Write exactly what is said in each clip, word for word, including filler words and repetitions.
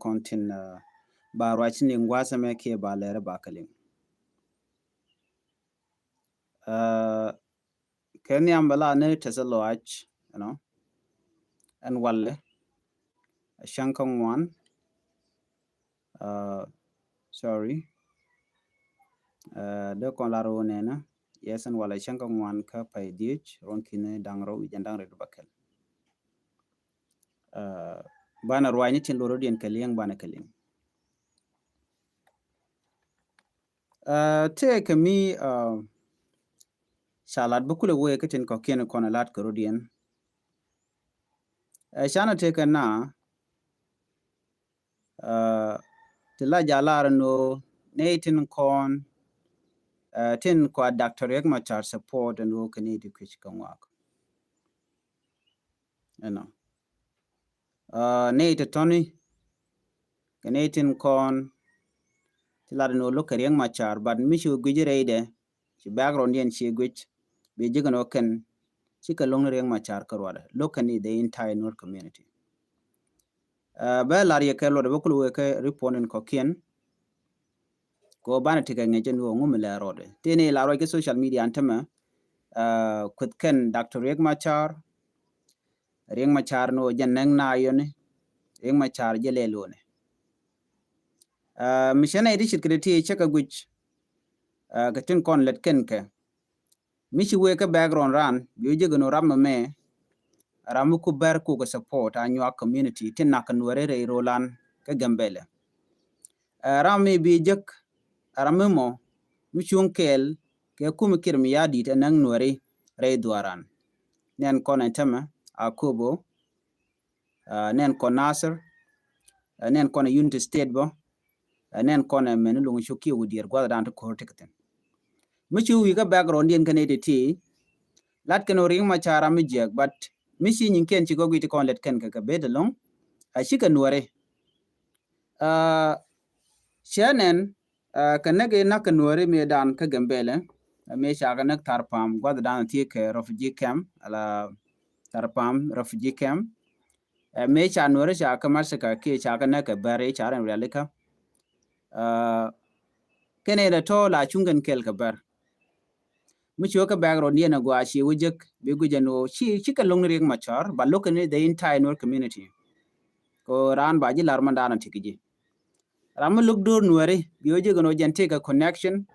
kɔn tin ba ruac ni ŋua̱th ɛmɛ kiɛ ba lɛr ba kɛ liŋ. Kɛ nhiam bɛ la ni tɛth lɔac, you know, ɛn walɛ a cäŋ kä ŋuan. Sorry. Dee kɔn lar wä nɛnɛ. Yes, ɛn walɛ cäŋ kä ŋuan kä pay dhiec ruɔ̱n ki̱ni da̱ŋ rɛw wi̱c ɛn da̱ŋ rɛw bäkɛl. Banɛ ruac ni tin lorodiɛn kɛ liŋ banɛ kɛ liŋ. Tëëkɛ mi ca lat bä kulɛ wee kä tin kɔ̱kiɛn kɔn ɛ lat kɛ rodiɛn. Ɛ canɛ tëëkɛ na ti la jalar ni ɣöö nɛy tin kɔn tin kɔa Doctor Riek Machar support ni ɣöö kɛ nɛy ti kui̱c kɛ ŋuak. Ɛnɔ nɛy ti tɔni kɛ nɛy tin kɔn ti lat ni ɣöö lo̱k kɛ Riek Machar, but mi ci guic rɛydɛ ci background diɛn ci guic bi jikɛ ni ɣöö kɛn cikɛ lo̱ŋ ni Riek Machar kä ruadɛ, lo̱k kɛn ni the entire Nuer community. Bɛ lar yɛ kɛ luɔt bä kul wee kɛ report in kɔ̱kiɛn. Kɛ ɣöö banɛ tekɛ ŋi̱c ɛn ɣöö ŋumi lɛ rɔɔdɛ tëë ni la ruac kɛ social media ɛn tämɛ. Kueth kɛn Doctor Riek Machar. Riek Machar ni ɣöö jɛ nɛŋ na yɔni. Riek Machar jɛ lɛ lo̱ni. Mi cɛ nɛy ti ce̱tkɛ ti ti cɛ kɛ guic kɛ tin kɔn lät kɛn kɛ. Mi ci wee kä background ran bi wä jek ɛn ɣöö ram mɛ ram mi ku bɛr kukɛ support a nyuak community tin nak kɛ Nuɛri rɛy rolan kä Gambɛlɛ. Ram mi bi jek ram mi mɔ mi cuŋ kɛɛl kɛ kumi Kiir Mayardit ɛ näk Nuɛri rɛy dhuaran. Nɛn kɔn ɛn tämɛ Akobo, nɛn kɔn Nasir, nɛn kɔn Unity State bä, nɛn kɔn mɛn luŋ cuk kiɛ wi̱diɛr gua̱th dan ti ko̱r ti kɛ thi̱n. Mi ci wi̱i̱ kä background diɛn kɛn iti ti lat kɛn ɣöö Riek Machar ram mi jiɛk, but mi ci nyin kɛn ci kɔk wi̱i̱ ti kɔn lɛt kɛn kɛ kɛ bet ɛlɔŋ. A cikɛ Nuɛri. Cɛ nɛn kɛ näk i̱ nak kɛ Nuɛri mi dan kä Gambɛlɛ mi ca kɛ näk Tharpam gua̱th dan ti kɛ refugee camp ala Tharpam refugee camp. Ɛ mëë ca Nuɛri ca kä Masaka kiɛ ca kä näk kɛ Bär i̱ ca rɛn rialikä. Kɛnɛ dɛ tɔ̱ la cuŋ kɛn kɛl kɛ Bär. Mi cuɛ kä background yɛn a gɔaa ci wä jek bi guic ɛn ɣöö ci cikɛ lo̱ŋ ni Riek Machar ba lo̱k kɛn ni the entire Nuer community. Kɛ ɣöö raan ba ji̱ lar man daanɔ ti kɛ ji̱. Ram mi lo̱k do̱r Nuɛri bi wä jek ɛn ɣöö jɛn tëëkɛ connection.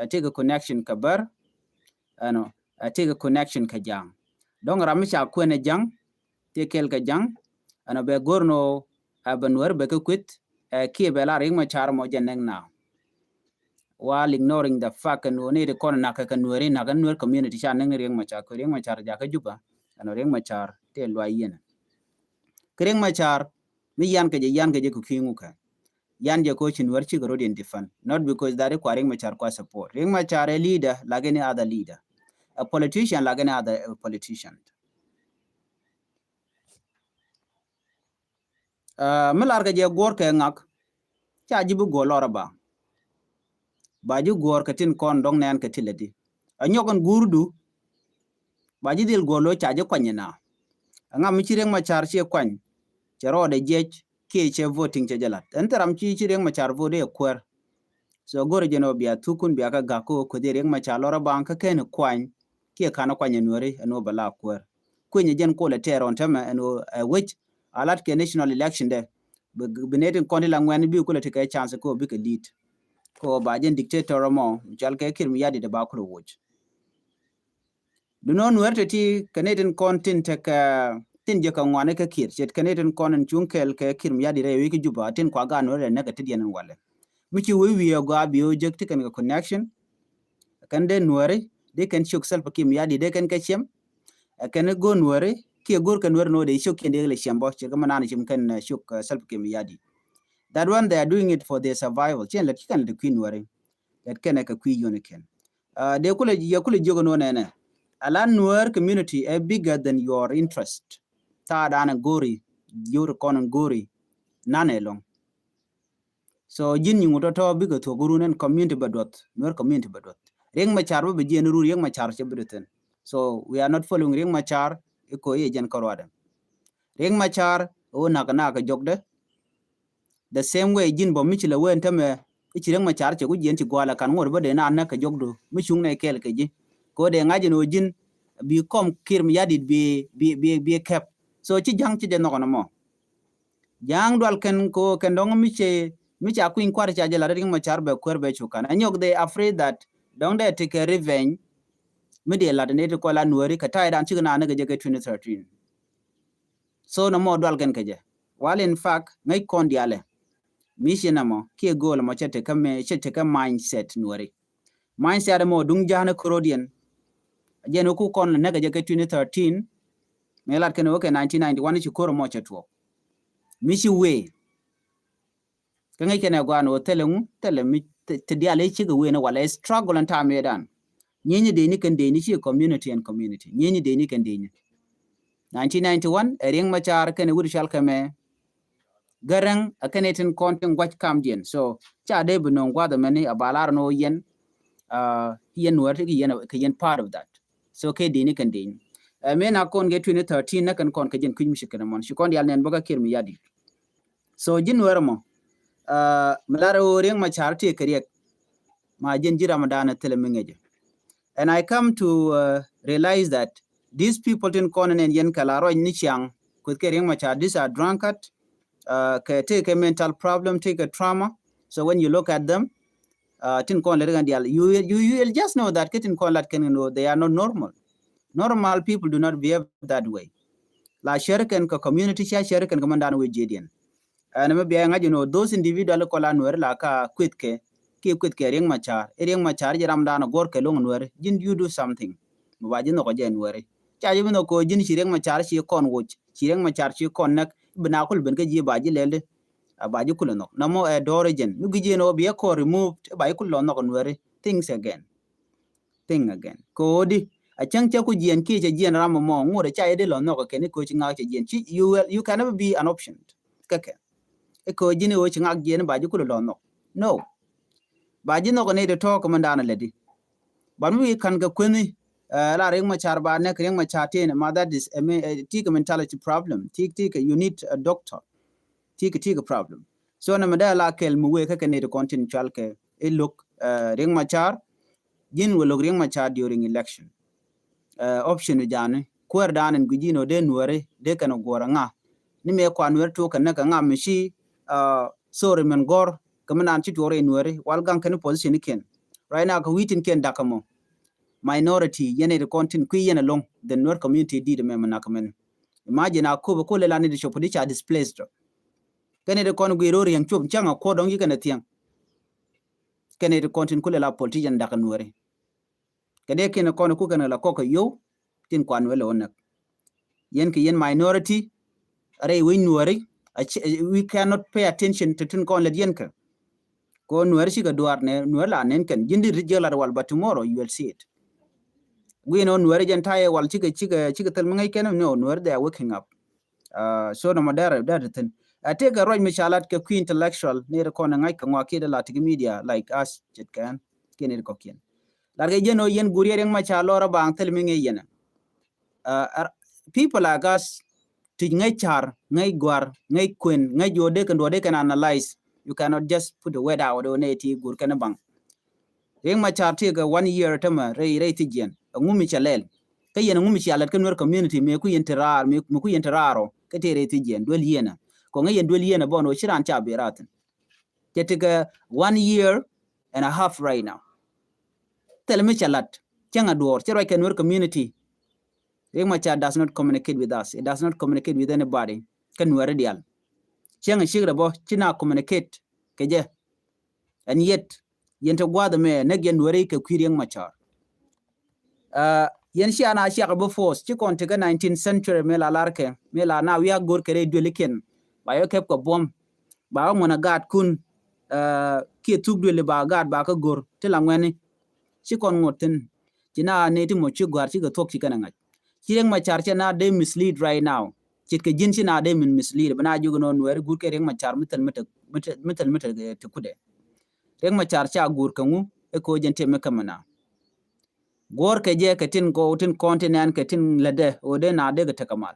Ɛ tëëkɛ connection kɛ Bär. Ɛnɔ ɛ tëëkɛ connection kɛ Ja̱a̱ŋ. Dɔ̱ŋ ram mi ca kuɛn ɛ Ja̱a̱ŋ tëë kɛl kɛ Ja̱a̱ŋ. Ɛnɔ bɛ go̱r nɔ ɛ bɛ Nuɛri bɛ kɛ kueth. Ɛ kiɛ bɛ la Riek Machar mɔ jɛ näk na. While ignoring the fact ɛn ɣöö ni ti kɔn nak kɛ Nuɛri nak kɛ Nuɛri community ca näk ni Riek Machar kɛ Riek Machar jakä Juba. Ɛnɔ Riek Machar tëë luay yɛn. Kɛ Riek Machar mi yan kɛ jɛ yan kɛ jɛ kɛ kui̱ ŋukɛ. Yan jɛ ko ci Nuɛr cikɛ rot in defend. Not because that kua Riek Machar kua support. Riek Machar a leader like any other leader. A politician like any other politician. Mi lar kɛ jɛ guɔr kɛ ŋak ca ji̱ bi guɔr lɔr a ba. Ba ji̱ guɔr kɛ tin kɔn dɔŋ nɛn kɛ ti lɛ di. A nyɔk in guur du. Ba ji̱ dhil guɔr lo̱ ca ji̱ kuany ina. A ŋa mi ci Riek Machar ci kuany. Cɛ rɔɔdɛ jiɛc kiɛ cɛ voting cɛ jɛ lat. Ɛn thil ram ci ci Riek Machar vote ɛ kuɛr. So go̱rɛ jɛn ɔ bia thukun bia kä gak kä ɣöö kueth i̱ Riek Machar lɔr a baŋ kä kɛn kuany. Kiɛ ka̱n kuany ɛ Nuɛri ɛn ɣöö bɛ la kuɛr. Kuinyɛ jɛn kolɛ tɛɛr ɔn tämɛ ɛn ɣöö ɛ wec a lat kɛ national election dɛ. Bi nɛy tin kɔn ti la ŋuɛn bi kulɛ ti kɛ chance kä ɣöö bikɛ lead. Kä ɣöö ba jɛn dictator mɔ mi cɔal kɛ Kiir Mayardit dɛ ba kulɛ woc. Dunɔ Nuɛr tɛ ti kɛ nɛy tin kɔn tin tekɛ tin jɛ kɛ ŋuani kɛ Kiir ce̱tkɛ nɛy tin kɔn in cuŋ kɛɛl kɛ Kiir Mayardit rɛy wi̱i̱ kä Juba tin kua gaat Nuɛr rɛ nɛkɛ ti diɛn in walɛ. Mi ci wi̱i̱ wi̱i̱ ɛ gɔaa bi ɣöö jek ti kɛn kɛ connection. Kɛn dee Nuɛri dee kɛn ciök Salva Kiir Mayardit dee kɛn kɛ ciɛm. Ɛ kɛn go̱o̱r Nuɛri kiɛ go̱o̱r kɛ Nuɛri nɔ dee ciök kiɛn dee kɛ lɛ ciɛm bɔ ce̱tkɛ mɛ naan ciɛm kɛn ciök Salva Kiir Mayardit. That one they are doing it for their survival. Ciɛn lät ci kɛn lät kui̱ Nuɛri. Lät kɛn ɛ kɛ kui̱ yoni kɛn. Dee kulɛ yɛ kulɛ jiök ɛn ɣöö nɛnɛ. A la Nuer community ɛ bigger than your interest. Thaat an ɛ go̱o̱ri jiök ti kɔn ɛn go̱o̱ri. Nan ɛ lɔŋ. So ji̱n nyiŋu tɔ̱tɔ̱ bikɛ thuɔ̱k run ɛn community bɛ duɔth. Nuer community bɛ duɔth. Riek Machar bä bɛ jiɛn run Riek Machar cɛ bi duɔth ɛn. So we are not following Riek Machar. Iko i̱ ɛ jɛn kä ruadɛ. Riek Machar ɛ wä nak nak kɛ jɔkdɛ. the same way ji̱n bä mi ci lɛ wen tämɛ i̱ ci Riek Machar cɛ ku jiɛn ci gua̱a̱lɛ kan ŋot bä dee na näk kɛ jɔkdu mi cuŋ nɛ kɛɛl kɛ ji̱. Kɛ ɣöö dee ŋa̱c ɛn ɣöö ji̱n bi kɔm Kiir Mayardit bi bi bi bi kɛp. So ci Ja̱ŋ ci jɛ nhɔk ɛn ɛmɔ. Ja̱a̱ŋ dual kɛn ko kɛn dɔ̱ŋ mi cɛ mi ca kui̱ny kua̱r ca jɛ lat Riek Machar bɛ kuer bɛ cukan. Ɛ nyɔk, they afraid that dɔ̱ŋ dee tekɛ revenge mi dee lat ni ti kɔc la Nuääri kɛ ta̱yɛ dan cikɛ naan ni kɛ jɛ kɛ twenty thirteen. So nɔmɔ dual kɛn kɛ jɛ. Wal in fact ŋäc kɔn dialɛ. Mission ɛmɔ kiɛ goal ɛmɔ cɛ tekɛ mɛ cɛ tekɛ mindset Nuääri. Mindset ɛmɔ duŋ ja̱a̱n ɛ kärodiɛn. Jɛn wä ku kɔn lɛ näk kɛ jɛ kɛ twenty thirteen. Mëë lat kɛn wä kɛ nineteen ninety-one ci kor ɛmɔ cɛ tuɔɔk. Mi ci wee. Kä ŋäc kɛn ɛ gua̱a̱n wä thilɛ ŋu thilɛ mi ti diaal i̱ cikɛ wee ni walɛ struggle ɛn ta̱a̱ mëëdan. Nyieny ni dee ni kɛn dee ni ci community and community nyieny ni dee ni kɛn dee ni. Nineteen ninety-one ɛ Riek Machar kɛn ɛ wut cal kɛ mɛ. Gäräŋ ɛ kɛn ɛ tin kɔn tin gua̱c kamdiɛn. So ca dee bi no̱o̱ŋ gua̱th ɛmɛni a ba lar ni wä yɛn. Yɛn Nuäär ti kɛ yɛn kɛ yɛn part of that. So kɛ dee ni kɛn dee ni. Ɛ mëë na kɔn kɛ twenty thirteen na kɛn kɔn kɛ jɛn kui̱c mi ci kɛn ɛmɔn ci kɔn diaal nɛn bä kä Kiir Mayardit. So ji̱n Nuäär ɛmɔ mi lar ɣöö Riek Machar tëë kɛ Riek. Ma ji̱n ji̱ Ramadan ɛ thilɛ mi ŋäcɛ. And I come to realize that these people tin kɔn nɛn yɛn kɛ la ruac ni ciaŋ kueth kɛ Riek Machar, these are drunkard. Kɛ tëë kɛ mental problem, tëë kɛ trauma. So when you look at them, tin kɔn lɛ ri kɛn dial, you will, you will just know that kɛ tin kɔn lat kɛn ni they are not normal. Normal people do not behave that way. La share kɛn kɛ community, cia share kɛn kɛ mandan wee jiediɛn. Ɛn mi bia ŋa̱c inɔ those individual kɔ la Nuääri la ka kueth kɛ kiɛ kueth kɛ Riek Machar. I̱ Riek Machar ji̱ ramdan gɔr kɛ loŋ Nuääri, ji̱n you do something. Mi ba ji̱ nhɔk jɛ Nuääri. Ca ji̱ bi nhɔk kɔ ji̱n ci Riek Machar ci kɔn woc, ci Riek Machar ci kɔn näk, bi na kul ben kä ji̱ ba ji̱ lɛl di. A ba ji̱ kul nhɔk. Nɔmɔ ɛ dɔɔri jɛn mi gui̱c jɛn ɔ bi ɛ kɔn removed, ba ji̱ kul lɔ nhɔk Nuääri. Things again. Thing again. Kodi a cäŋ cä ku jiɛn kiɛ cɛ jiɛn ram mɔ ŋot a ca yɛ di lɔ nhɔk kɛn i̱ koci ŋak cɛ jiɛn ci you will, you can never be an option. Kɛkɛ i̱ koci ni ɣöö ci ŋak jiɛn ba ji̱ kul lɔ nhɔk. No. Ba ji̱ nhɔk ni di tɔɔk kɛ mɛn daanɛ lɛ di. Ban mi wi̱i̱ ka̱n kɛ kueni la Riek Machar ba nɛk Riek Machar tin ma that is ti kɛ mentality problem. Ti ti kɛ you need a doctor. Ti kɛ ti kɛ problem. So nɛ mɛ dee la kɛl mi wee kɛ kɛ ni di kɔn tin cual kɛ i̱ look Riek Machar. Ji̱n wä lo̱k Riek Machar during election. Option jani kuäär dan in gui̱c ji̱n wä dee Nuääri dee kɛn guɔ̱r ŋa. Ni mëë kua Nuääri tuɔk kɛn näk kɛ ŋa mi ci sorry mɛn gɔ̱r kɛ mi naan ci tuɔk rɛy Nuääri wal gaŋ kɛn position ikiɛn. Right now kɛ wi̱i̱ tin kiɛn dakä mɔ. Minority yɛn it kɔn tin kui̱ yɛn along the Nuer community di̱i̱t mɛ mi nak mɛn. Imagine a kup a kul ilan it cop di ca displaced. Kɛn it kɔn gui̱i̱r ro̱r yɛn cop cäŋ a kuɔt dɔŋ yi kɛn a thiɛŋ. Kɛn it kɔn tin kul ila politician dakä Nuääri. Kɛ dee kɛn kɔn ku kɛn la kɔk kɛ yow tin kuan wee lɛ wä näk. Yɛn kɛ yɛn minority a rɛy wec Nuääri. We cannot pay attention to tin kɔn lät yɛn kɛ. Kɔ Nuääri cikɛ duaar nɛ Nuääri la nɛn kɛn ji̱n di ri jiɛk lat wal, but tomorrow you will see it. Gui̱n ɔ Nuääri jɛn tayɛ wal cikɛ cikɛ cikɛ thil mi ŋäc kɛn ni ɔ Nuääri they are waking up. So nɔmɔ dɛr dɛr ti thin. A tëëkɛ ruac mi ca lat kɛ kui̱ intellectual ni ri kɔn ŋa̱c kɛ ŋɔak kiɛ di la tik media like us ce̱tkɛn kiɛ ni ri kɔkiɛn. Lat kɛ jɛn ɔ yɛn guur yɛ Riek Machar lɔr a baŋ thil mi ŋäc yɛn. People like us, tic ŋäc car, ŋäc guar, ŋäc kuen, ŋäc juɔdɛ kɛn duɔdɛ kɛn analyze. You cannot just put a word out ɔ nɛ ti guur kɛn baŋ. Riek Machar tëëkɛ one year tämɛ rɛy rɛy thijiɛn. Ɛŋu mi cɛ lɛl? Kä yɛn ɛŋu mi cia lɛt kä Nuer community mëë ku yɛn te raar mëë ku yɛn te raar ɔ kä tëë rɛy thijiɛn duel yiënä. Kɔ ŋäc yɛn duel yiënä bɔn ɔ ci raan ca bi raar thi̱n. Cɛ tekɛ one year and a half right now. Thilɛ mi cɛ lat cäŋ a duɔɔr cɛ ruac kɛ Nuer community. Riek Machar does not communicate with us. It does not communicate with anybody. Kä Nuääri diaal cäŋ a cik rɛ bɔ ci na communicate kɛ jɛ. And yet yɛn te gua̱a̱th ɛmɛ näk yɛn Nuääri kɛ kui̱ Riek Machar. Yɛn cia na ciak bä force ci kɔn tekɛ nineteenth century mëë la lar kɛ mëë la na wiak go̱r kɛ rɛy duelikiɛn. Ba yɔ kɛp kɛ buɔ̱m ba wä ŋuɔn a gaatkun. Kiɛ thuk dueli ba gaat ba kä go̱r ti la ŋuɛni. Ci kɔn ŋot thi̱n ci na ni ti mɔ ci gɔ̱a̱r cikɛ thuɔ̱k ci kɛn a ŋa̱c. Ci Riek Machar cɛ na dee mislead right now. Ce̱tkɛ ji̱n ci na dee min mislead bi na jiök inɔ Nuääri guut kɛ Riek Machar mi thil mi te mi thil mi te kudɛ. Riek Machar ca guur kɛ ŋu ɛ ko̱ jɛn tëë mi kämɛ na. Guɔ̱ɔ̱r kɛ jɛ kɛ tin kɔ tin kɔn tin ɛn kɛ tin lätdɛ ɣöö dee na dee kɛ tekɛ mal.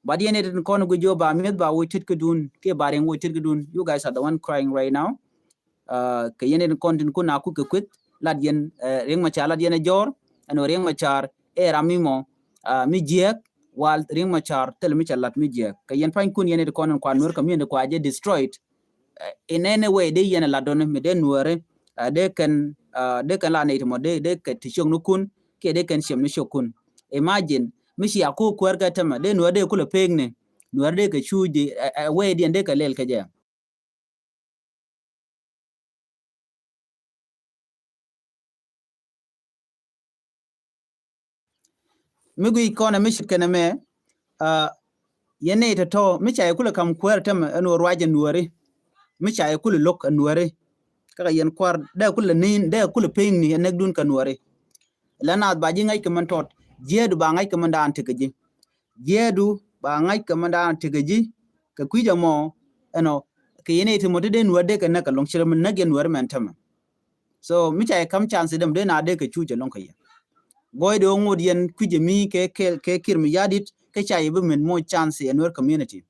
But yɛn it in kɔn gu jiɔ ba mi̱eth ba woc tit kɛ dun kiɛ ba riɛŋ woc tit kɛ dun. You guys are the one crying right now. Kɛ yɛn it in kɔn tin kun a kuk kɛ kueth lat yɛn Riek Machar lat yɛn a jɔr. Ɛn ɣöö Riek Machar ɛ ram mi mɔ mi jiɛk wal Riek Machar thil mi ca lat mi jiɛk. Kɛ yɛn pa̱ny kun yɛn it kɔn in kua Nuer community kua jɛ destroyed in any way. Dee yɛn a lat dɔni mi dee Nuɛri dee kɛn dee kɛn la nɛy ti mɔ dee dee kɛ ti ciök ni kun kiɛ dee kɛn ciɛm ni ciök kun. Imagine mi cia ku kuäär kɛ tämɛ dee Nuɛri dee kulɛ pek ni Nuɛri dee kɛ cuuc di ɛ wee diɛn dee kɛ lɛl kɛ jɛ. Mi guic kɔn ɛ mi cit kɛn ɛmɛ yɛn nɛy tɔ̱tɔ̱ mi ca yɛ kulɛ ka̱m kuäär tämɛ ɛn ɣöö ruac ɛ Nuɛri. Mi ca yɛ kulɛ lo̱k ɛ Nuɛri. Kä kɛ yɛn kuäär dee kulɛ ni̱n dee kulɛ pek ni ɛ näk dun kɛ Nuɛri. Lɛ naath ba ji̱ ŋa̱c kɛ mɛn tɔt jiɛɛdu ba ŋa̱c kɛ mɛn daan tekɛ ji̱. Jiɛɛdu ba ŋa̱c kɛ mɛn daan tekɛ ji̱. Kɛ kui̱c ɛmɔ ɛnɔ kɛ yɛn nɛy ti mɔ ti dee Nuɛri dee kɛ näk kɛ lo̱ŋ ci rɛ mi näk yɛn Nuɛri mɛn tämɛ. So mi ca yɛ ka̱m chance däm dee na dee kɛ cuc ɛlɔ̱ŋ kɛ yɛ. Gɔɔy dee wä ŋot yɛn kui̱c ɛmi kɛ kɛ kɛ Kiir Mayardit kä ca yɛ bi min moc chance yɛ Nuer community.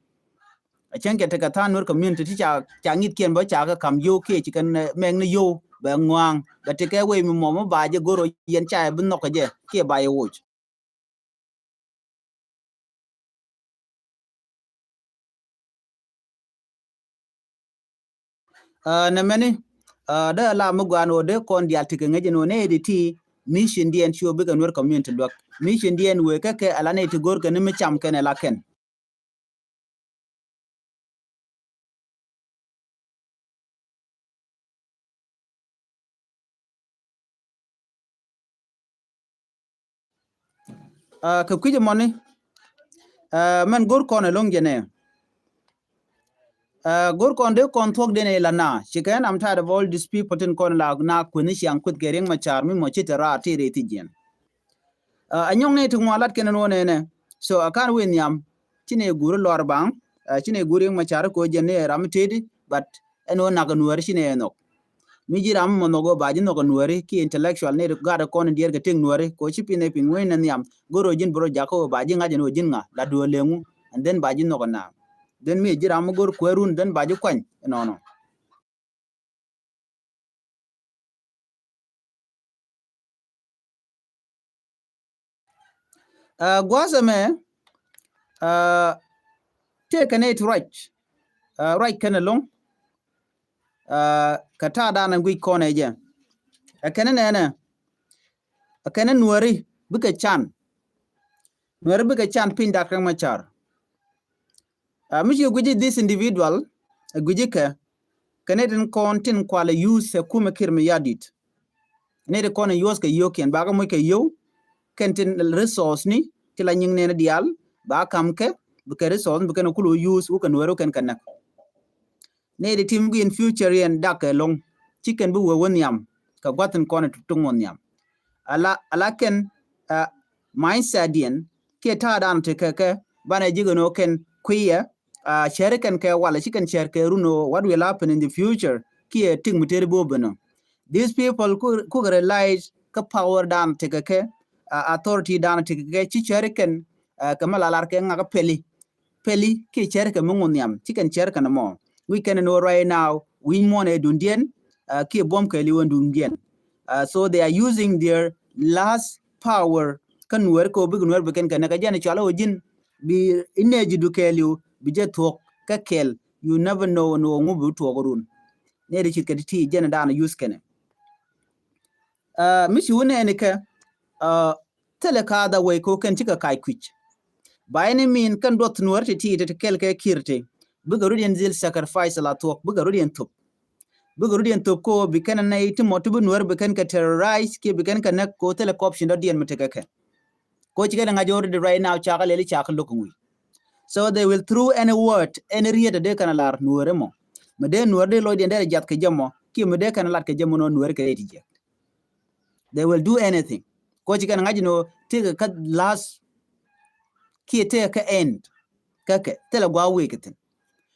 A cäŋ kɛ tekɛ tha̱a̱ŋ Nuer community ti ca ca ŋi̱th kiɛn bä ca kɛ ka̱m yio̱w kiɛ ci kɛn mɛk ni yio̱w bɛ ŋɔa̱a̱ŋ bɛ tekɛ wei mi mɔ mi ba jɛ go̱r ɔ yɛn ca yɛ bi nhɔk kɛ jɛ kiɛ ba yɛ woc. Nɛ mɛni dee la mi guan wä dee kɔn dial ti kɛ ŋäc ni wä nɛ di ti mission diɛn ci wä bikɛ Nuer community luäk mission diɛn wee kɛ kɛ ala nɛ ti go̱r kɛ ni mi cam kɛn ɛ la kɛn. Kɛ kui̱c mɔni mɛn go̱r kɔn ɛlɔ̱ŋ jɛnɛ. Go̱r kɔn dee kɔn thuɔ̱k den ila na ci kɛn am tired of all these people tin kɔn la na kueni ciaŋ kueth kɛ Riek Machar mi mɔ ci te raar ti rɛy thi jiɛn. A nyɔŋ ni ti ŋuan lat kɛn ɛn wä nɛnɛ. So a kan wen nhiam ci ni gur lɔr baŋ ci ni gur Riek Machar ko jɛn ni ram teti. But ɛn wä nak Nuɛri ci ni ɛ nhɔk. Mi ji̱ ram mɔ nhɔk wä ba ji̱ nhɔk Nuɛri ki intellectual ni gat kɔn diɛɛr kɛ tëk Nuɛri ko ci pin ɛ pin wen ni nhiam. Go̱r wä ji̱n bro jak wä ba ji̱ ŋa̱c ɛn wä ji̱n ŋa la duɔ leŋu. And then ba ji̱ nhɔk na then mi ji̱ ram mi go̱r kuɛrun then ba ji̱ kuany ɛnɔnɔ. Gua̱a̱th ɛmɛ tëëkɛ nɛy ti ruac ruac kɛn ɛlɔ̱ŋ. Kɛ ta̱a̱ da̱a̱n ɛn guic kɔn ɛ jɛ ɛ kɛn ɛ nɛnɛ ɛ kɛn ɛ Nuɛri bikɛ can. Nuɛri bikɛ can piny dak Riek Machar. Mi ci guici this individual ɛ guici kɛ kɛ nɛy tin kɔn tin kualɛ use ɛ kumɛ Kiir Mayardit. Nɛy tin kɔn ɛ use kɛ yio̱kiɛn bakä moc kɛ yio̱w kɛn tin resource ni ti la nyiŋ nɛn diaal ba kam kɛ bikɛ resource bikɛn kulu use wukɛ Nuɛri wukɛn kɛ näk. Nɛy ti tim gui̱n future yɛn dak kɛ lo̱ŋ ci kɛn bi wee wä nhiam kɛ gua̱thin kɔn ɛ tuŋ wä nhiam. Ala ala kɛn mindset diɛn kiɛ ta̱a̱ dan ti kɛ kɛ banɛ ji̱ gɛ nɔ kɛn kuiyɛ cɛri kɛn kɛ walɛ ci kɛn cɛr kɛ run ɔ what will happen in the future kiɛ tik mi teri bi wä ben ɔ. These people kuk realize kä power dan ti kɛ kɛ authority dan ti kɛ kɛ ci cɛri kɛn kɛ mɛ lalar kɛ ŋak pɛli. Pɛli kiɛ cɛrkɛ mi ŋu nhiam ci kɛn cɛrkɛ ni mɔ. Wi̱c kɛn ni wä right now wi̱c muɔn ɛ dundiɛn kiɛ buɔ̱m kɛɛliw ɛ dundiɛn. So they are using their last power kä Nuɛr kɛ wä bik Nuɛr bi kɛn kɛ nɛ kɛ jɛn cual ɛ wä ji̱n bi inɛ ji̱ du kɛɛliw bi jɛ thuɔ̱k kä kɛl. You never know ni wä ŋu bi thuɔ̱k run. Nɛ di cit kɛ ti ti jɛn dan use kɛnɛ. Mi ci wä nɛɛni kɛ thilɛ ka other way ko kɛn cikɛ kac kuic. Ba ini min kɛn duɔth Nuɛr ti ti ti kɛl kɛ Kiir ti bikɛ rut yɛn dhil sacrifice la thuɔk bikɛ rut yɛn thop. Bikɛ rut yɛn thop ko bi kɛn nɛ ti mɔ ti bi Nuɛr bi kɛn kɛ terrorize kiɛ bi kɛn kɛ näk ko thilɛ corruption dɔ̱diɛn mi tekɛ kɛ. Ko cikɛ ni ŋa̱c already right now cakɛ lɛli cakɛ lo̱k ŋui̱. So they will through any word any riet a dee kɛn a lar Nuɛr mɔ. Mi dee Nuɛr dee lɔcdiɛn dee rɛ jath kɛ jɛ mɔ kiɛ mi dee kɛn a lat kɛ jɛ mɔ nɔ Nuɛr kɛ rɛy ti jiɛk. They will do anything. Ko ci kɛn ŋa̱c ni wä tekɛ kä last kiɛ tekɛ kä end. Kä kɛ thilɛ gua̱a̱ wek kɛ thin.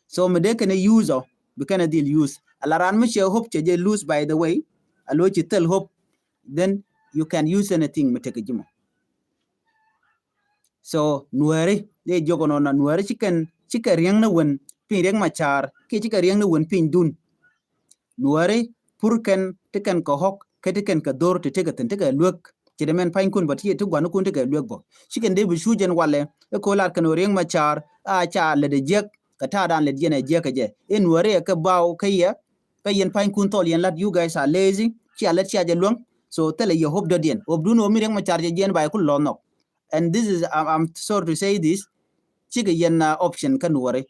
So mi dee kɛn use ɔ bi kɛn a dhil use. A la ran mi cɛ hope cɛ jɛ lose by the way. A lo ci thil hope then you can use anything mi tekɛ ji̱ mɔ. So Nuɛri Dee jiök ɛnɔ na Nuääri ci kɛn, ci kɛ riäŋ ni wen piny Riek Machar kiɛ ci kɛ riäŋ ni wen piny dun. Nuääri pur kɛn ti kɛn kɛ ɣɔk kä ti kɛn kɛ dhor ti tekɛ thi̱n, tekɛ luek. Ci dee mɛn pa̱nykun bä ti, ti gua̱nikun tekɛ luek bä. Ci kɛn dee bi cu jɛn walɛ ɛ ko̱ lat kɛn ɣöö Riek Machar a ca lät ɛ jiäk kɛ ta̱a̱dan lät jɛn ɛ jiäk kɛ jɛ. Ɛ Nuääri ɛ kɛ baw kä yɛ, kä yɛn pa̱nykun thɔl yɛn lat, you guys are lazy. Cia lät cia jɛ luäŋ. So thilɛ yɛ hope dɔ̱diɛn. Hope dun ɣöö mi Riek Machar jɛ jiɛn ba yɛ ku lɔth nhɔk. And this is, I'm, I'm sorry to say this, cikɛ yɛn, uh, option kä Nuääri.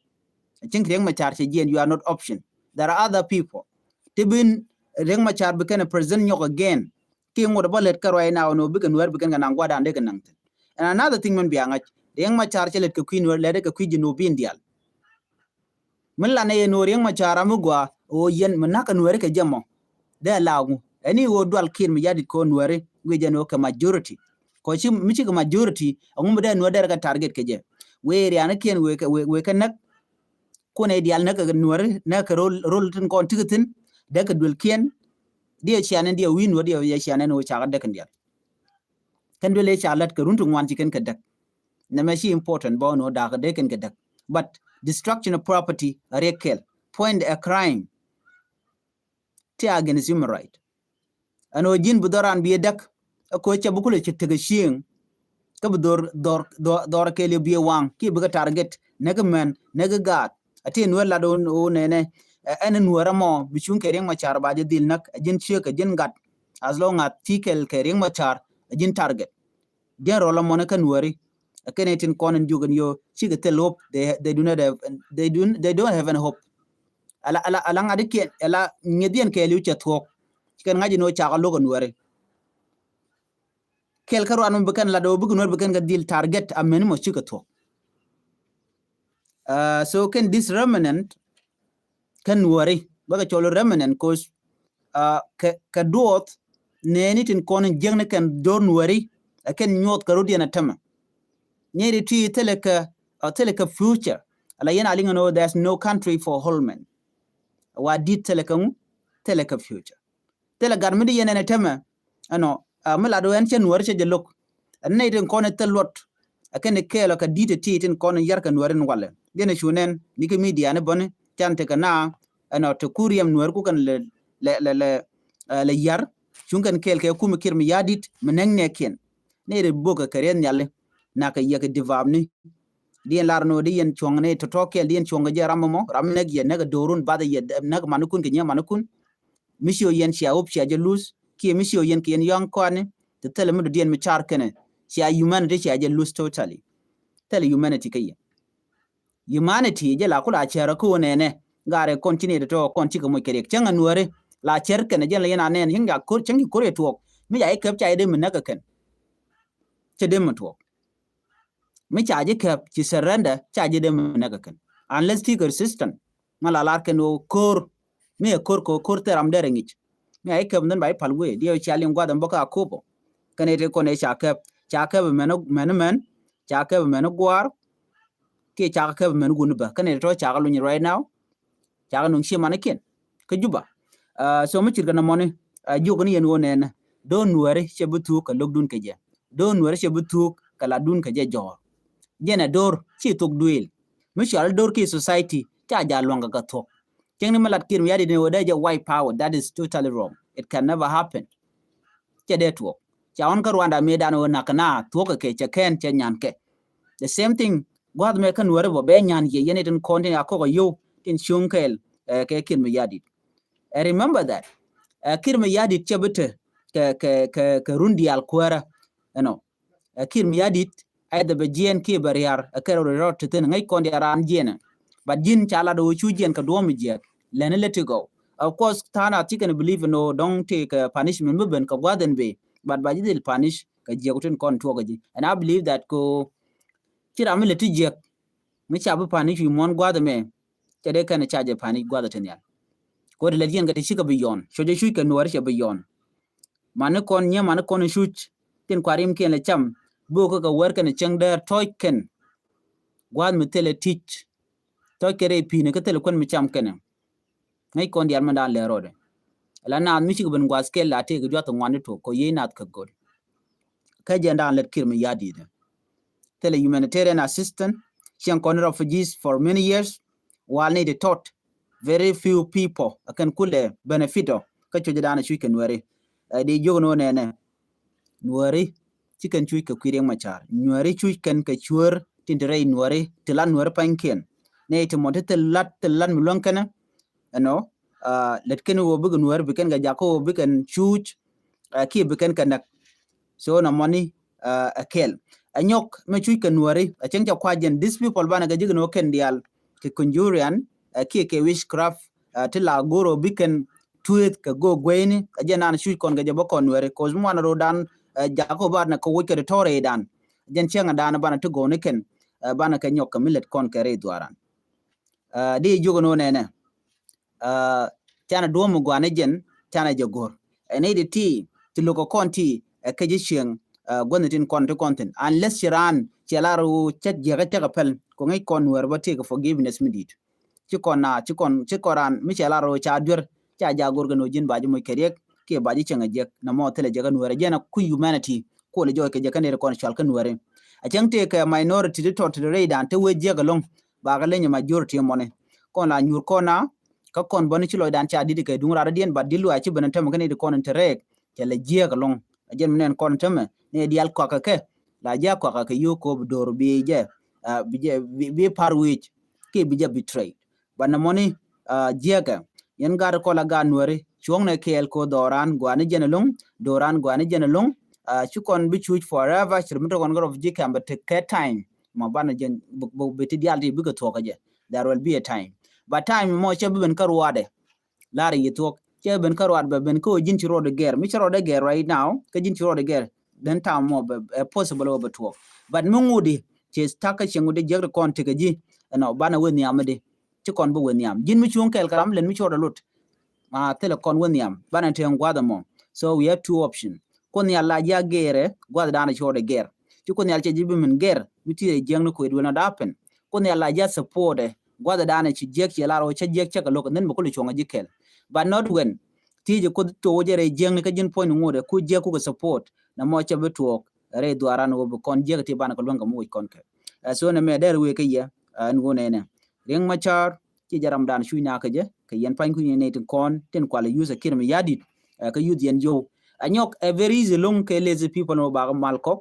Cieŋ Riek Machar cɛ jiɛn, you are not option. There are other people. Ti bin Riek Machar bi kɛn a president nyɔk again. Ki ŋot bä lät kä right now, nɔ bikɛ Nuäär bi kɛn kɛ naŋ gua̱dan dee kɛ naŋ thi̱n. And another thing mɛn bia ŋa̱c, Riek Machar cɛ lät kɛ kui̱ Nuäär, lät kɛ kui̱ Jinubin diaal. Mi lanɛ yɛ nɔ Riek Machar a mi gɔaa ɣöö yɛn mi na̱k kɛ Nuääri kɛ jɛ mɔ. Dee la ŋu ɛni ɣöö dual Kiir Mayardit kɛ ɣöö Nuääri guic jɛ nɔ kɛ majority. Kɔ ci mi cikɛ majority, ɛŋu mi dee Nuäär dee rɛ kɛ target kɛ jɛ. Wëë rianikiɛn wëë kɛ, wëë, wëë kɛ näk. Kun ɛ diaal näk kɛ Nuääri, näk kɛ rol, rol tin kɔn tikɛ thi̱n. Dee kɛ duëlkiɛn. Diɛ cianɛ diɛ wi̱i̱ Nuäär diɛ yɛ cianɛ ni wëë cakɛ däk kɛn diaal. Kɛn duël ëë ca lät kɛ run ti ŋuan ci kɛn kɛ däk. Nɛmɛ ci important bä nɔ da̱k dee kɛn kɛ däk. But destruction of property a riɛk kɛl. Point a crime. Ti against human right. Ɛn ɣöö ji̱n bi dhɔran bi ɛ däk. Ɛ ko̱ cɛ bi kulɛ ci tekɛ cieŋ. Kä bi dhor, dhor, dhor, dhor kɛɛliw bi ɛ waŋ. Kiɛ bikɛ target. Näk män, näk gaat. A ti Nuäär lat ɣöö, ɣöö nɛnɛ. Ɛ, ɛn Nuäär ɛmɔ bi cuŋ kɛ Riek Machar ba jɛ dhil näk. Ɛ ji̱n ciek, ɛ ji̱n gat. As long as ti kɛl kɛ Riek Machar, ɛ ji̱n target. Diɛn rɔl ɛmɔni kä Nuääri. Ɛ kɛn ɛ tin kɔn in juk in yo, cikɛ thil hope. They, they do not have, they do, they don't have any hope. Ala, ala, ala ŋa̱dikiɛn, ala ŋi̱ethiɛn kɛɛliw cɛ thuɔ̱k. Ci kɛn ŋa̱c in ɣöö cakɛ lo̱k ɛ Nuääri. Kɛl kä ruan mi bi kɛn lat ɣöö bikɛ Nuäär bi kɛn kɛ dhil target a mɛn mɔ cikɛ thuɔ̱k. Uh, so kɛn this remnant kɛn Nuääri, bä kɛ cɔl remnant, 'cause, uh, kɛ, kɛ duɔth nɛɛni tin kɔn in jiäkni kɛn do̱r Nuääri, ɛ kɛn nyuɔth kɛ rɔ̱diɛn ɛ tämɛ. Nɛɛri ti thilɛ kɛ, uh, thilɛ kɛ future. Ala yɛn a liŋ ɛn ɣöö there's no country for all men. Wa di̱t thilɛ kɛ ŋu, thilɛ kɛ future. Thilɛ gat mi di yɛn ɛn ɛ tämɛ, ɛnɔ, a, mi lat wee ɛn cɛ Nuääri cɛ jɛ lo̱k. Ɛn nɛy tin kɔn ɛ thil luɔt. Ɛ kɛn ɛ kɛɛl ɔ kɛ di̱t ɛ ti tin kɔn ɛ yar kɛ Nuääri ni walɛ. Jɛn ɛ cu nɛn, ni kɛ media ni bäni, can tekɛ na, ɛnɔ, te kuriɛm Nuääri ku kɛn lɛ, lɛ, lɛ, lɛ, ɛ, lɛ yar, cuŋ kɛn kɛɛl kɛ kum Kiir Mayardit, mi näk nɛɛkiɛn. Nɛy ri bok ɛ kɛ riɛth nhiali, nak kɛ yɛ kɛ divabni. Diɛn lar ni wä di yɛn cuɔ̱ŋ ni tɔ̱tɔ̱ kɛɛl, di yɛn cuɔ̱ŋ kɛ jɛ ram mɔ, ram näk yɛ, näk ɛ do̱run, bath yɛ, näk manikun kɛ nyiɛ manikun. Mi ci ɣöö yɛn cia hope cia jɛ lose, kiɛ mi ci ɣöö yɛn kɛ yɛn yɔ̱a̱ŋ kɔaani, ti thilɛ mi dɔ̱diɛn mi car kɛnɛ, cia humanity cia jɛ lose totally. Thilɛ humanity kä yɛ. Humanity jɛ la ku la cär kä wä nɛnɛ, gaarɛ kɔn ci ni tɔ̱tɔ̱ kɔn cikɛ moc kɛ riɛk. Cäŋ ɛ Nuääri, la cär kɛnɛ jɛn la yɛn a nɛn, cäŋ ja ko̱r, cäŋ ki ko̱r yɛ tuɔɔk. Mi ca jɛ käp ca jɛ dee mi näk kɛ kɛn. Cɛ dee mi tuɔɔk. Mi ca ji̱ käp ci surrender, ca ji̱ dee mi näk kɛ kɛn. Unless ti kɛ resistance. Ma la lar kɛn ɣöö ko̱r. Mi ɛ ko̱r kɛ ɣöö ko̱r thil ram derɛ ŋi̱c. Mi a ji̱ käp ni ba ji̱ pal wee. Diɛ cia liŋ gua̱th ɛn bä kä Akobo. Kɛn ɛ ti kɔn ɛ ca käp. Ca käp mɛn, mɛn, mɛn. Ca käp mɛn gua̱a̱r. Kiɛ ca käp mɛn wun bä. Kɛn ɛ ti tɔ̱ ca luny right now. Ca kɛ nuŋ cie manikiɛn kä Juba. Ah, so mi cirkɛ nɔmɔni, ah, jiök ni yɛn ɣöö nɛnɛ, do̱r Nuääri cɛ bi thuuk kɛ lo̱kdun kɛ jɛ. Do̱r Nuääri cɛ bi thuuk kɛ latdun kɛ jɛ jɔ̱ɔ̱r. Jɛn ɛ do̱r ci thuɔ̱k duëël. Mi cɔal do̱r ki society ca ja̱ lua̱ŋ kɛ kɛ thuɔ̱k. Cieŋni mi lat Kiir Mayardit ni ɣöö dee jɛ wipe out, that is totally wrong. It can never happen. Cɛ dee tuɔɔk. Ca ɣɔn kä Rwanda mëëdan ɣöö na̱k kɛ na thuɔ̱k kɛ kɛ cɛ kɛn cɛ nyan kɛ. The same thing, gua̱th mɛ kä Nuääri bä bɛ nyan yɛ yɛn itin kɔn tin a kɔk a yio̱w tin cuŋ kɛɛl, eh, kɛ Kiir Mayardit. I remember that. Eh, Kiir Mayardit cɛ bi te kɛ, kɛ, kɛ, kɛ run diaal kuäärä. Ɛnɔ. Eh, Kiir Mayardit, either bɛ jiɛɛn kiɛ bɛ riaar, eh, kɛ rɔ rɔ te thin ŋäc kɔn diaal raan jiɛɛn. But ji̱n ca lat ɣöö cu jiɛɛn kɛ duɔ̱ɔ̱m mi jiɛɛk. Lɛn let it go. Of course, tha̱a̱ŋ a ti kɛn believe in ɣöö dɔ̱ŋ ti kɛ punishment mi ben kɛ gua̱th ɛn bëë. But ba ji̱ dhil punish kɛ jiɛɛk tin kɔn tuɔɔk kɛ ji̱. And I believe that ko ci ram mi lɛ ti jiɛk mi ca bi panic wi̱i̱ muɔ̱n gua̱a̱th ɛmɛ. Cɛ dee kɛn ca jɛ panic gua̱a̱th ɛ ti nhial. Ko ti lɛ jiɛn kɛ ti cikɛ bi yɔn, cuc ɛ cuc kɛ Nuääri cɛ bi yɔn. Mani kɔn nyiɛ mani kɔn cuc tin kua rimkiɛn lɛ cam. Bok kä kɛ wär kɛn cäŋ däär tɔ̱ɔ̱c kɛn. Gua̱a̱th mi thilɛ ti̱c tɔ̱ɔ̱c kɛ rɛy pi̱i̱ni kä thilɛ kuän mi cam kɛnɛ. Ŋäc kɔn diaal mɛn daan lɛ rɔɔdɛ. Ala naath mi cikɛ ben gua̱a̱th kɛl la tëëk juath ŋuan ti tuɔɔk kɔ yiey naath kä go̱l. Kä jɛn daan lät Kiir Mayardit. thilɛ humanitarian assistance, ciɛŋ kɔn refugees for many years, wal ni di tɔt, very few people, a kɛn kulɛ benefit ɔ, kä cuc dan a cuc kɛ Nuɛri. Ɛ, di jiök ni wä nɛnɛ, Nuɛri, ci kɛn cuc kɛ kui̱ Riek Machar. Nuɛri cuc kɛn kɛ cuäär tin te rɛy Nuɛri, ti lat Nuɛri pa̱nykiɛn. Nɛ ti mɔ ti thil lat, thil lat mi luäŋ kɛnɛ, ɛnɔ, ɛ, lɛt kɛn wä bikɛ Nuɛri, bi kɛn kɛ jak kä wä bikɛn cuc, ɛ, kiɛ bi kɛn kɛ näk. So na mɔni, ɛ, ɛ kɛl. Ɛ nyɔk mɛ cuc kɛ Nuɛri, ɛ cɛŋ ca kua̱c jɛn, these people banɛ kɛ ji̱ kɛ ni wä kɛn diaal, kɛ conjuring, ɛ, kiɛ kɛ witchcraft, ɛ, ti la go̱r wä bikɛn tueth kɛ go̱o̱k gueyni, ɛ jɛn nan cuc kɔn kɛ jɛ bä kɔn Nuɛri, 'cause mi wanɛ ro̱o̱dan, ɛ, jak kɔ banɛ kɛ woc kɛ ti tɔ̱ rɛydan. Jɛn cieŋɛ dan banɛ ti go̱o̱ni kɛn, ɛ, banɛ kɛ nyɔk kɛ mi lɛt kɔn kɛ rɛy dhuaran. Ɛ, di jiök ni wä nɛnɛ. Ɛ, canɛ duɔ̱m mi gua̱ni jɛn, canɛ jɛ go̱r. Ɛ ni di ti, ti lo̱k kɔn ti, ɛ kɛ ji̱ cieŋ, ɛ, gua̱ni tin kɔn ti kɔn thin. Unless ci raan, cɛ lar wä cɛ jiäkä cɛ kɛ pɛl, kɔ ŋäc kɔn Nuɛr bä ti kɛ forgiveness mi di̱i̱t. Ci kɔn na, ci kɔn, ci kɔn raan, mi cɛ lar wä ca duer, ca ja go̱r kɛ ni wä ji̱n ba ji̱ moc kɛ Riek, kiɛ ba ji̱ cieŋ a jiäk, na mɔ thilɛ jiäk kä Nuɛri. Jɛn a kui̱ humanity, kuɔlɛ jɔɔc kɛ jiäk kä nɛr kɔn cual kä Nuɛri. A cieŋ tëë kɛ minority ti tɔt ti rɛydan, ti wee jiäk ɛlɔ̱ŋ, ba kɛ leny majority mɔni. Kɔn la nyuur kɔn na, kä kɔn bäni ci lɔcdan ca di̱t kɛ duŋ rat diɛn, but di̱t luaac ci ben tämɛ kä ni di kɔn in te rɛɛk, cɛ lɛ jiääk ɛlɔ̱ŋ. A jɛn mi nɛn kɔn tämɛ, ni diaal kɔakɛ kɛ, la jiääk kɔakɛ kɛ yio̱o̱k kɔ bi do̱r bi jɛ, ah, bi jɛ, bi, bi par wi̱i̱c, kiɛ bi jɛ betray. But nɛ mɔni, ah, jiääkɛ, yɛn gaat kɔ la gaat Nuɛri, cuɔ̱ŋnɛ kɛɛl kɔ dhɔran, gua̱ni jɛn ɛlɔ̱ŋ, dhɔran gua̱ni jɛn ɛlɔ̱ŋ, ah, ci kɔn bi cuc forever, ci ri mi tɔ kɔn kä refugee camp bɛ tekɛ time. Ma banɛ jɛn, bi, bi, bi ti diaal ti bikɛ thuɔ̱k kä jɛ. There will be a time. But time mɔ cɛ bi ben kä ruaadɛ. Lar yi thuɔ̱k. Cɛ ben kä ruaad bɛ ben kä ji̱n ci ruɔdɛ gɛr. Mi ci ruɔdɛ gɛr right now, kä ji̱n ci ruɔdɛ gɛr. Then time mɔ bɛ, eh, possible wä bɛ thuɔ̱k. But mi ŋut di, cɛ stuck kä cɛ ŋut di jiäk di kɔn tekɛ ji̱. Ɛnɔ, banɛ wä nhiam mi di. Ci kɔn bi wä nhiam. Ji̱n mi cuŋ kɛɛl kɛ ram lɛn mi ci ruɔdɛ lot. Ma thilɛ kɔn wä nhiam. Banɛ te ŋuath ɛmɔ. So we have two option. Kuoth Nhial la ji̱ a gɛɛrɛ, gua̱th danɛ ci ɣɔdɛ gɛɛr. Ci Kuoth Nhial cɛ ji̱ bi min gɛɛr, mi ti rɛ jiäkni kuɛ, it will not happen. Kuoth Nhial la ji̱ a support ɛ, gua̱th danɛ ci jiäk cɛ lar ɣɔw cä jiäk cä kɛ lo̱k, and then bɛ kulɛ cuɔ̱ŋ a ji̱ kɛl. But not when. Ti ji̱ Kuoth tuɔk wä jɛ rɛ jiäkni kä ji̱n puɔ̱ny ni ŋot ɛ, ku jiäk kukɛ support. Na mɔ cɛ bi tuɔɔk, rɛ dhuaran wä bi kɔn jiäk ti banɛ kɛ luäŋ kɛ mi wec kɔn kɛ. Ɛ, so nɛ mɛ dɛr wee kä yɛ, ɛ, ɛn ɣöö nɛnɛ. Riek Machar, ci jɛ ramdan cuc na kä jɛ, kɛ yɛn pany kui̱ ni tin kɔn, tin kual use Kiir Mayardit, ɛ, kä youth yɛn jow. Ɛ nyɔk, ɛ very easy loŋ kɛ lazy people nɔ bakɛ mal kɔk.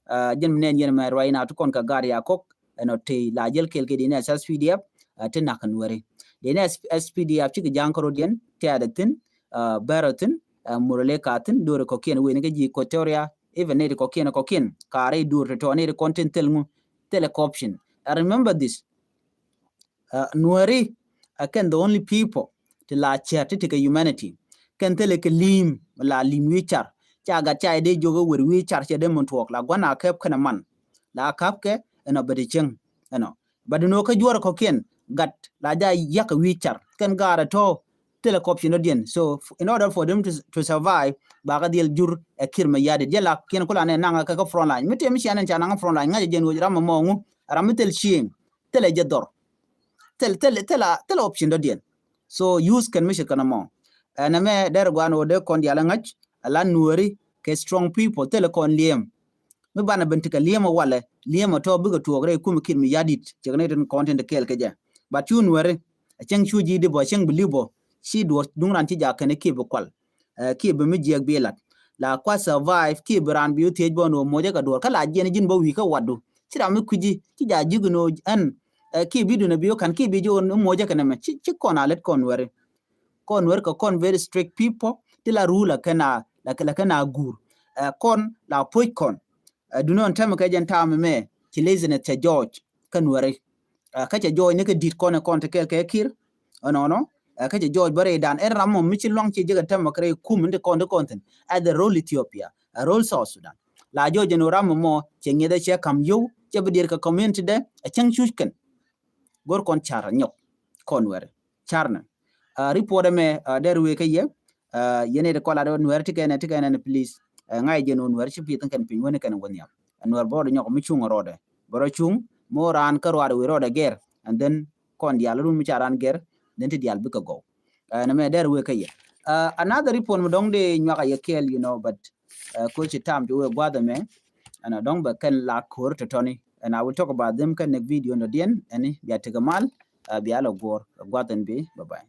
Ɛ, jɛn mi nɛn yɛn mɛ ruac na ti kɔn kɛ gar ya kɔk, ɛ nɔ tey la jɛl kɛl kɛ di nɛ S P D F, ɛ, ti nak kɛ Nuɛri. Di nɛ S P D F cikɛ ja̱ŋ kɛ rot yɛn, tɛɛdɛ thin, ɛ, bɛrɛ thin, ɛ, murɛ lɛ ka thin, dori kɔkiɛn wen kä ji̱ Equatoria, even nɛy ti kɔkiɛn kɔkiɛn, ka rɛy dur ti tɔ nɛy ti kɔn tin thil ŋu, thilɛ kɛ option. I remember this. Ɛ, Nuɛri, ɛ kɛn the only people ti la cɛr ti ti kɛ humanity. Kɛn thilɛ kɛ li̱i̱m, la li̱i̱m wi̱i̱ car. Ca gat ca dee jiök ɛ wer wi̱i̱ car cɛ dee mun tuɔɔk, la gua̱n a kɛp kɛn ɛ man. La ka̱pkɛ, ɛnɔ bɛ ti cieŋ, ɛnɔ. But inɔ kä juɔr kɔkiɛn, gat la ja yak wi̱i̱ car. Kɛn gaarɛ tɔ, thilɛ kɛ option dɔ̱diɛn. So, f-, in order for them to, to survive, bakɛ dhil jur ɛ Kiir Mayardit. Jɛ la kiɛn kula nɛ naŋ kɛ kä front line. Mi tëë mi cia nɛn ca naŋ front line, ŋa̱cɛ jɛn wec ram mɔ ŋu, ram mi thil cieŋ, thilɛ jɛ dhɔr. Thil, thil, thil, thilɛ option dɔ̱diɛn. So, use kɛn mi ci kɛn mɔ. Ɛn ɛmɛ dɛr guan wä dee kɔn dial ŋa̱c, a la Nuɛri, kɛ strong people, thilɛ kɔn liɛm. Mi banɛ ben ti kɛ liɛmɛ walɛ, liɛmɛ tɔ bikɛ tuɔɔk rɛy kumɛ Kiir Mayardit, cɛ kɛ ni tin kɔn tin ti kɛɛl kɛ jɛ. But cu Nuɛri, a cäŋ cu ji̱ di bɔ, a cäŋ bi li̱w bɔ, ci duɔ̱ɔ̱r duŋ ran ci jak kɛn kiɛ bi kual. Ɛ, kiɛ bi mi jiɛk bi lat. La kua survive, kiɛ bi ran bi wä thiec bɔ ni wä moc ɛ kɛ duɔ̱ɔ̱r. Kä la jiɛn ji̱n bɔ wi̱i̱ kä watdu. Ci ram mi kui̱ci, ci ja ji̱k ni wä ɛn, ɛ, kiɛ bi duundɛ bi wä ka̱n, kiɛ bi ji̱ wä moc ɛ kɛ nɛmɛ. Ci, ci kɔn a lät kɔn Nuɛri. Kɔn Nuɛr kɛ kɔn very strict people, ti la rule a kɛn a, la, la kɛn a guur. Ɛ, kɔn la puɔ̱c kɔn. Ɛ, duundɛ ɣän tɛmɛ kɛ jɛn ta̱a̱ mɛmɛ, ci laziness cɛ jɔɔc kä Nuɛri. Ɛ, kä cɛ jɔɔc ni kɛ di̱t kɔn ɛ kɔn ti kɛɛl kɛ Kiir. Ɛnɔnɔ, ɛ, kä cɛ jɔɔc bä rɛydan. Ɛn ram mɔ mi ci luaŋ ci jekɛ tɛmɛ kɛ rɛy kum in ti kɔn ti kɔn thi̱n. Ɛ the role Ethiopia, ɛ role South Sudan. La jɔɔc ɛn ɣöö ram mɔ cɛ ŋi̱eth ɛ cɛ ka̱m yio̱w, cɛ bi diɛɛr kɛ community dɛ, ɛ cäŋ cuc kɛn. Go̱r kɔn car nyɔk, kɔn Nuɛri. Car nɛ. Ɛ, report ɛmɛ, ɛ, dɛr wee kä yɛ. Ɛ, yɛn ɛ ti kɔn la dee Nuɛri ti kɛn ɛ, ti kɛn ɛ, please. Ɛ, ŋa̱c jɛn wä Nuɛri ci pi̱th kɛn piny wä ni kɛn wä nhiam. Ɛ, Nuɛri bä rɔɔdɛ nyɔk mi cuŋ rɔɔdɛ. Bä rɔ cuŋ, mi wä raan kä ruaadɛ wee rɔɔdɛ gɛr. And then kɔn diaal run mi ca raan gɛr, then ti diaal bikɛ gɔw. Ɛ, nɛ mɛ dɛr wee kä yɛ. Ɛ, another report mi dɔ̱ŋ dee nyuak a yɛ kɛɛl, you know, but, ɛ, koci tam ti wee gua̱th ɛmɛ. Ɛn a dɔ̱ŋ bɛ kɛn la ko̱r tɔ̱tɔ̱ni. and I will talk about them kä next video in the end. Ɛni bia tekɛ mal, uh, bia la guɔr, gua̱th ɛn bi, bye bye.